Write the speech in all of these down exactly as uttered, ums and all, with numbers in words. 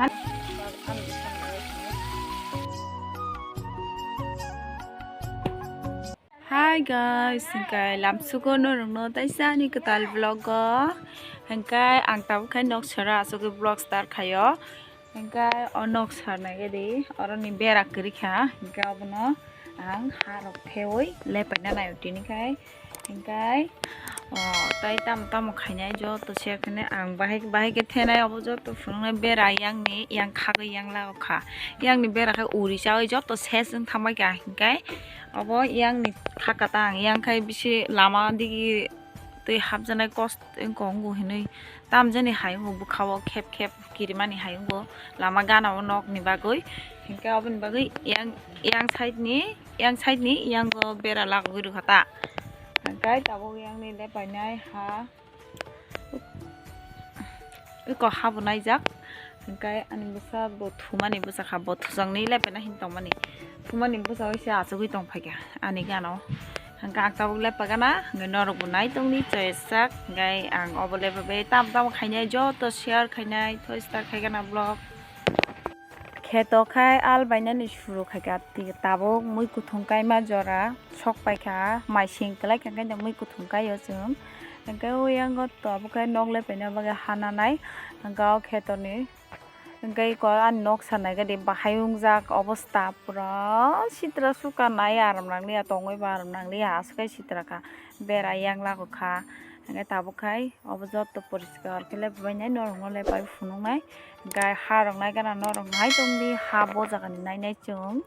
Hi guys, hingkai lamsugo norokno taisa ani kwtal vlog o. Hingkai ang tabuk khai nok sara asugwi vlog start khaio. Hingkai o nok sarnai gadi oroni bera kwrwi kha, hingkai obono ang ha rok thewi lepaina naio tini khai. Hingkai o tai tamo tamo khainai joto share khainai ang bahai bahai khe thenai obo joto phunuknai bera yangni yang khagwi yang lagokha. Yangni bera khe uri chawi joto ses wng thangbai kha hingkai obo yangni khaka ta ang yang khai bisi lama digi twi hapjaknai kosto wngkha hinwi tamjani hai wngkha bwkha o khep khep kirimani hai wngkha lama gana o nokni bagwi hingke oboni bagwi yang yang side ni yang side ni yango bera lagogwi rwkha ta hingke tabuk yang ni lepainai ha eko habo naijak hingke ani bwsa bo thumani bwsa kha bo thujaknwi lepaina hin tongmani thumani bwsa se achugwi tongphaikha ani gana o. Hingke ang tabuk lepagana, hingke norokbo nai tongdi, choisak, hingke ang obo lepabai tamo tamo khainai, joto share khainai, thoi start khaigana vlog. Kheto khai al bainani suru khaika, ti tabuk mui kuthung kaima jora, sok paikha, mai sing kwlai kha, hingke mui kuthung kaio chwng. Hingke o yango tabuk khai nok lepaina bagwi hananai, hingke o khetoni. Hingke eko ani nok sanai gadi bahai wngjak obostha pura sitra suka nai aram nanglia tongwi bo aram nanglia aswk sitra kha bera yang lagokha hingke tabuk khai obo joto poriskar khe lepainai norok no lepai phunuknai hingke ha rok nai gana norok nai tongdi ha bo jaga ni nai nai chwng.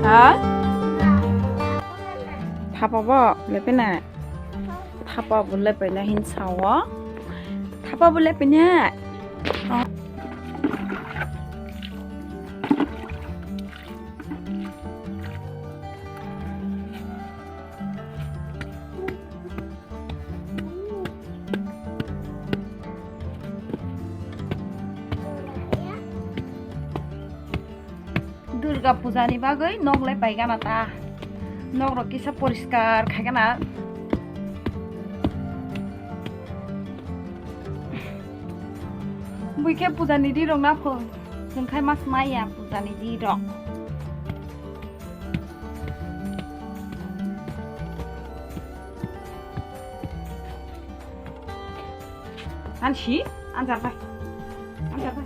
Ha? Thapa bo lepaina. Thapa bo lepaina hin sao. Thapa bo lepaina. Durga puja ni bagwi nok lepai gana ta. Nok rok kisa poriskar khai gana. Buikhe puja ni ri rok na pho. Chwng khai mas maya puja ni ri rok. Ansi, anjar bai. Anjar bai.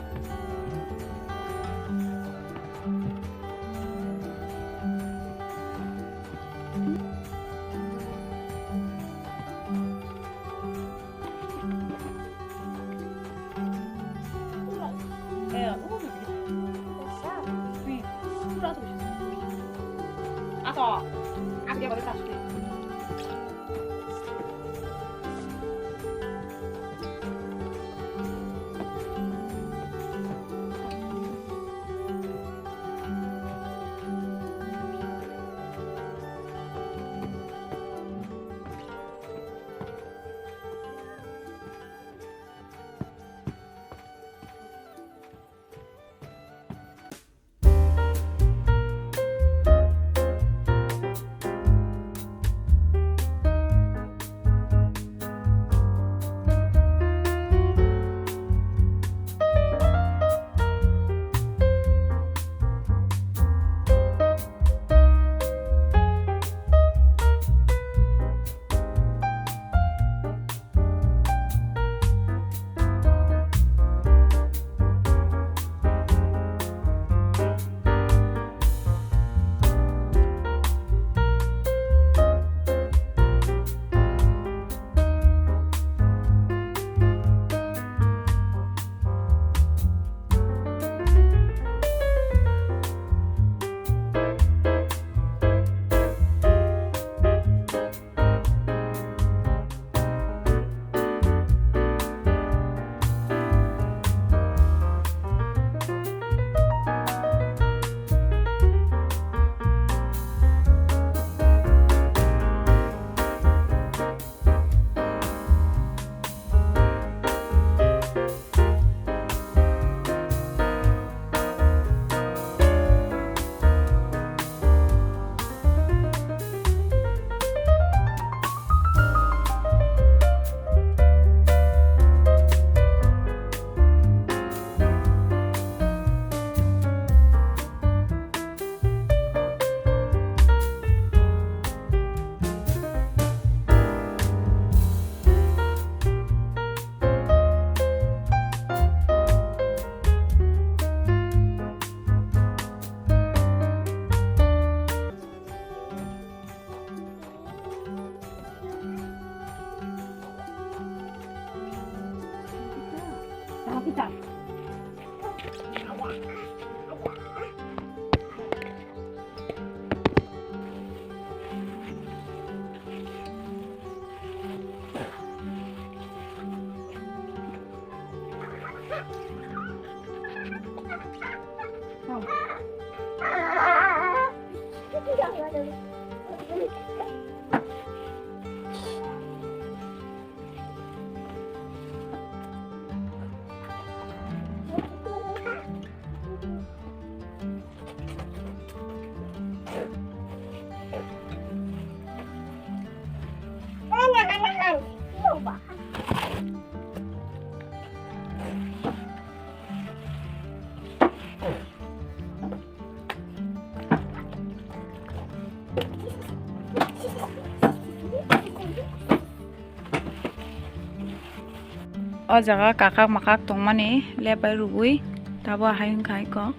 O jaga kakak makak tongmani lepai rwgwi tabuk ahai wngkha iko.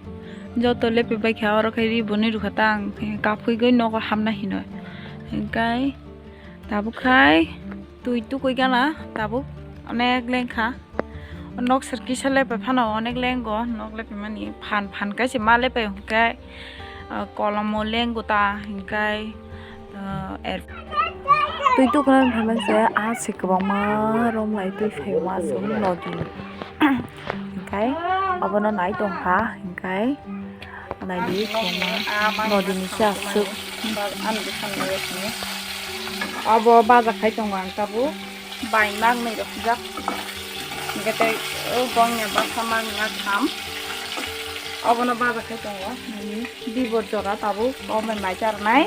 Joto lepai baikha oro khe ri boni rwkha ta ang khe kaphwi gwi nogo hamna hinwi. Hinkhe tabuk khai twi tukui gana tabuk onek lengkha. Nok sir kisa lepai phano onek lengo, nok lepai mani phan phan kaisa ma lepai hwnkhe, ah, kolomo lengo ta hinkhe, ah, er. Twi tukuna phaimani se ah se kwbangma romlai twi phaima aswk nodi. Hinkhe obono nai tongkha hinkhe. Naidi kwbangma nodini se aswk. Obo baja khai tongo ang tabuk. Bai maknwi rok sijak. Hinkhe tei o bongni bwsa maknwi ma tham. Obono baja khai tongo. Nini dibor jora tabuk omo mai charnai.